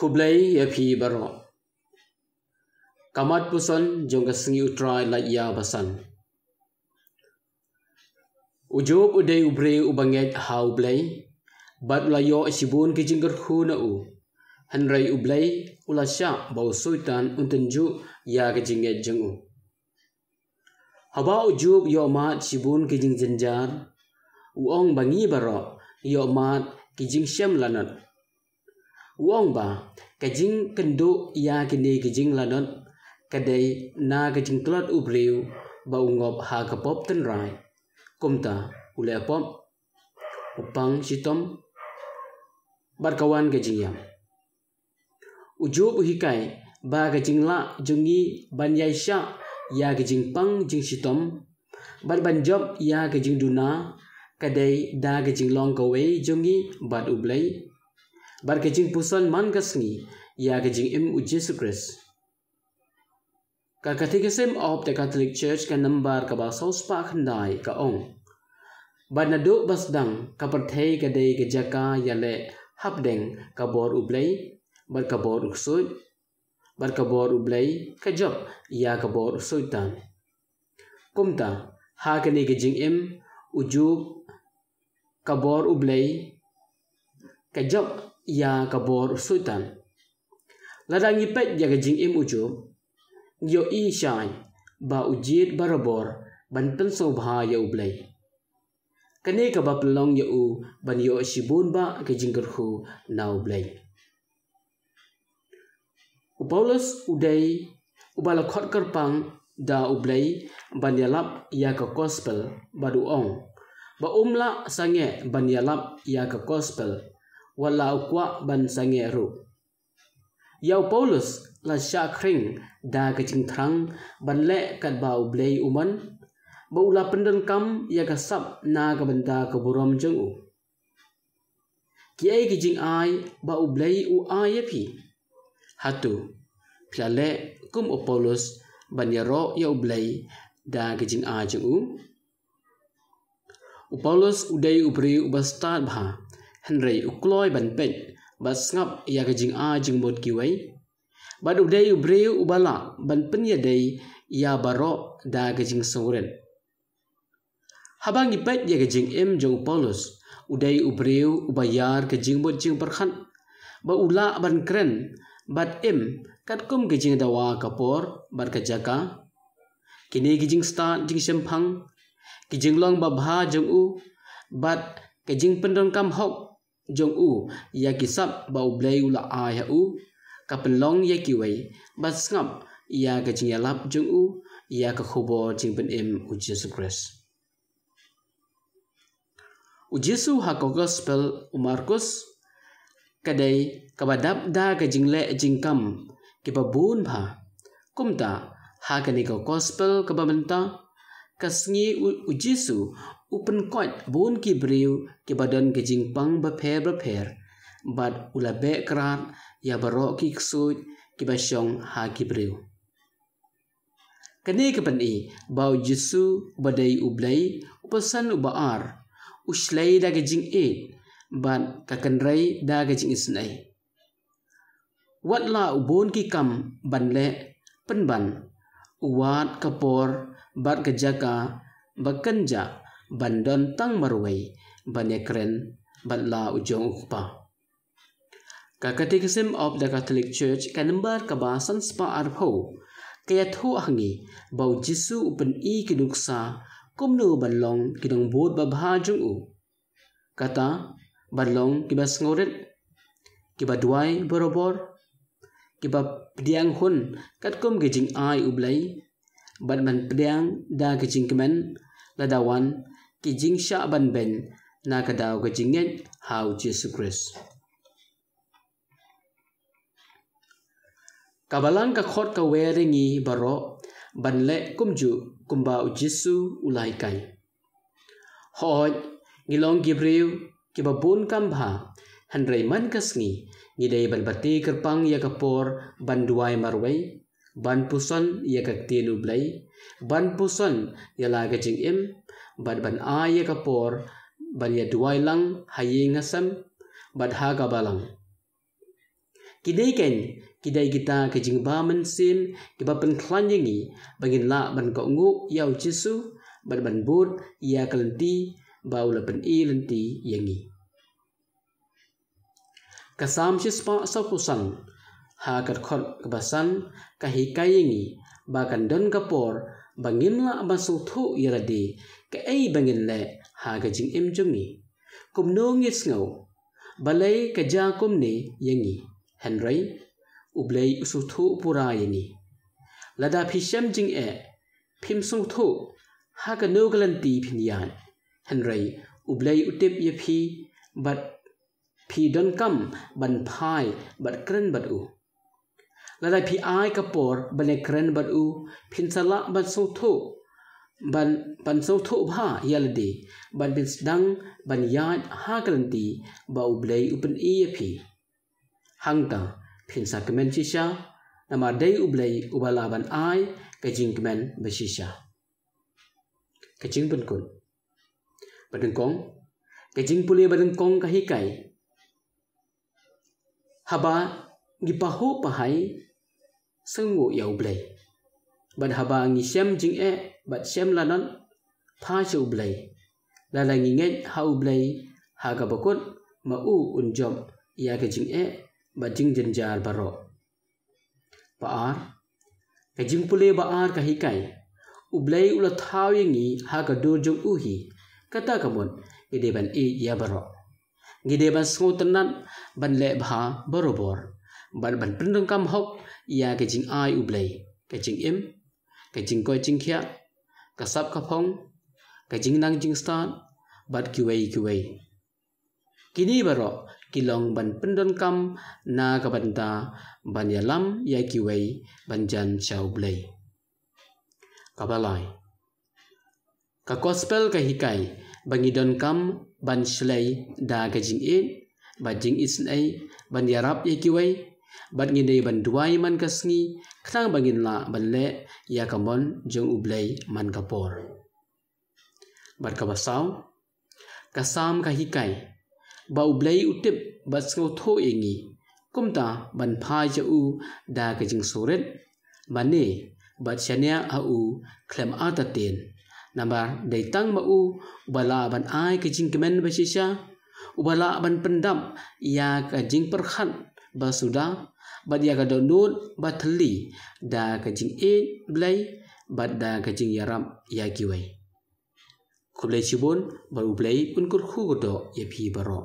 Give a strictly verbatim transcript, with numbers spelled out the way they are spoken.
Khublei ïa phi baroh. Ka mat puson jong ka sngi U Trai lait ïa basan. U Job u dei u briew uba ngeit ha U Blei bad u la ïoh shibun ki jingkyrkhu na u. Hynrei U Blei u la shah ba u Soitan un tynjuh ïa ka jingngeit jong u. Haba u Job u ïoh mad shibun ki jingjynjar, u ong ba ngi baroh ngi ïoh mad ki jingshem lanot. U ong ba ka jingkynduh ïa kine ki jinglanot ka dei na ka jingtlot u briew ba u ngop ha ka pop tynrai. Kumta u leh pop, u pang shitom bad ka wan ka jingïap. U Job u hikai ba ka jinglah jong ngi ban ïaishah ïa ka jingpang jingshitom bad ban jop ïa ka jingduna ka dei da ka jinglong kawei jong ngi bad U Blei bad ka jingpuson man ka sngi ïa ka jingim U Jisu Khrist. Ka Catechism of the Catholic Church ka nambar kaba saw spah khyndai ka ong: Bad naduh ba sdang ka pyrthei ka dei ka jaka ïaleh hapdeng ka bor U Blei bad ka bor u ksuid, bad ka bor U Blei ka jop ïa ka bor u Soitan. Kumta ha kane ka jingim u Job, ka bor U Blei ka jop ïa ka bor u Soitan. Lada ngi peit ïa ka jingim u Job, ngi ïohi shai ba u jied barabor ban pynsngewbha ïa U Blei. Kane kaba pynlong ïa u ban ïoh shibun bah ka jingkyrkhu na U Blei. U Paulus u dei uba la khot kyrpang da U Blei ban ïalap ïa ka gospel bad u ong ba um lah sangeh ban ïalap ïa ka gospel, wat la u kwah ban sangeh ruh. Ïa u Paulus la shah khring da ka jingthrang ban leh katba U Blei u mon, ba u la pyndonkam ïa ka sap na ka bynta ka burom jong u. Kiei ki jingai ba U Blei u ai ïa phi? Hato phi la leh kum u Paulus ban ïaroh ïa U Blei da ka jingai jong u? U Paulus u dei u briew uba stad bha, hynrei u kloi ban peit bad sngap ïa ka jingai jingmut kiwei. Bad u dei u briew uba lah ban pynïadei ïa baroh da ka jingsngewrit. Haba ngi peit ïa ka jingim jong u Paulus, u dei u briew uba ïar ka jingmut jingpyrkhat, ba u lah ban kren bad im katkum ka jingdawa ka por bad ka jaka. Kine ki jingstad jingshemphang, ki jinglong babha jong u bad ka jingpyndonkam hok jong u ïa ki sap ba U Blei u la ai ha u, ka pynlong ïa kiwei ban sngap ïa ka jingïalap jong u ïa ka khubor jingpynim U Jisu Khrist. U Jisu ha ka gospel u Markus ka dei kaba dap da ka jingleh jingkam kiba bun bha. Kumta ha kane ka gospel kaba mynta, ka sngi u, u Jisu u pynkoit bun ki briew kiba don ki jingpang bapher bapher, bad u la beh krad ïa baroh ki ksuid kiba shong ha ki briew. Kane ka pyni ba u Jisu uba dei U Blei u pasan uba ar, u shlei da ka jingïeit bad ka kynrei da ka jingisynei. Wat la u bun ki kam ban leh, pynban u wad ka por bad ka jaka ba kynjah ban don tang marwei ban ïakren bad la u jong u Kpa. Ka Catechism of the Catholic Church ka nambar kaba san spah arphew ka ïathuh ha ngi ba u Jisu u pyni ki nuksa kumno ban long ki nongbud babha jong u. Kata ban long kiba sngewrit, kiba duwai barabor, kiba pdiang hun katkum ka jingai U Blei, bad ban pdiang da ka jingkmen lada wan ki jingshah ban beiñ na ka daw ka jingngeit ha u Jisu Khrist. Ka Balang ka khot ka wer ïa ngi baroh ban leh kumjuh kumba u Jisu u la hikai. Hooid, ngi long ki briew kiba bun kam bha, hynrei man ka sngi ngi dei ban bati kyrpang ïa ka por ban duwai marwei, ban puson ïa ka ktien U Blei, ban puson ïa la ka jingim, bad ban ai ïa ka por ban ïa duwai lang ha ïing ha sem bad ha ka Balang. Kine keiñ ki dei kita ki jingbamynsiem kiba pynkhlaiñ ïa ngi ba ngin lah ban kohnguh ïa u Jisu bad ban bud ïa ka lynti ba u la pyni lynti ïa ngi. Ka Salm shispah sawphew san ha ka dkhot kaba san ka hikai ïa ngi ba kan don ka por ba ngim lah ban sngewthuh ïa lade kaei ba ngin leh ha ka jingim jong ngi. Kumno ngi sngew? Balei ka jia kumne ïa ngi? Hynrei U Blei u sngewthuh pura ïa ngi. Lada phi shem jingeh, phim sngewthuh ha kano ka lynti phin ïaid. Hynrei U Blei u tip ïa phi bad phi donkam ban phai bad kren bad u. Lada phi ai ka por ban ïakren bad u, phin sa lah ban sngewthuh, ban, ban sngewthuh bha ïa lade, bad phin sdang ban ïaid ha ka lynti ba U Blei u pyni ïa phi. Hangta phin sa kmen shisha, namar dei U Blei uba lah ban ai ka jingkmen ba shisha. Ka jingpynkut. Ba nyngkong, ka jingpule ba nyngkong ka hikai. Haba ngi pahuh pahai, sngewnguh ïa U Blei. Bad haba ngi shem jingeh bad shem lanot, phai sha U Blei. Lada ngi ngeit ha U Blei ha kaba kut, ma u un jop ïa ka jingeh bad jingjynjar baroh. Ba ar, ka jingpule ba ar ka hikai. U Blei u la thaw ïa ngi ha ka dur jong u hi. Kata ka mut, ngi dei ban ïeit ïa baroh. Ngi dei ban sngewtynnat ban leh bha barobor bad ban pyndonkam hok ïa ka jingai U Blei, ka jingim, ka jingkoit jingkhiah, ka sap ka phong, ka jingnang jingstad bad kiwei kiwei. Kine baroh ki long ban pyndonkam na ka bynta ban ïalam ïa kiwei ban jan sha U Blei. Kaba lai, ka gospel ka hikai ba ngi donkam ban shlei da ka jingïeit bad jingisynei, ban ïarap ïa kiwei, bad ngi dei ban duwai man ka sngi khnang ba ngin lah ban leh ïa ka mon jong U Blei man ka por. Bad kaba saw, ka Salm ka hikai ba U Blei u tip bad sngewthuh ïa ngi. Kumta ban phai sha u da ka jingsngewrit, mane bad shaniah ha u khlem artatien. Namar dei tang ma u uba lah ban ai ka jingkmen ba shisha, uba lah ban pyndap ïa ka jingpyrkhat ba suda bad ïa ka dohnud ba thylli da ka jingïeit Blei bad da ka jingïarap ïa kiwei. Khublei shibun, bad U Blei un kyrkhu kyrdoh ïa phi baroh.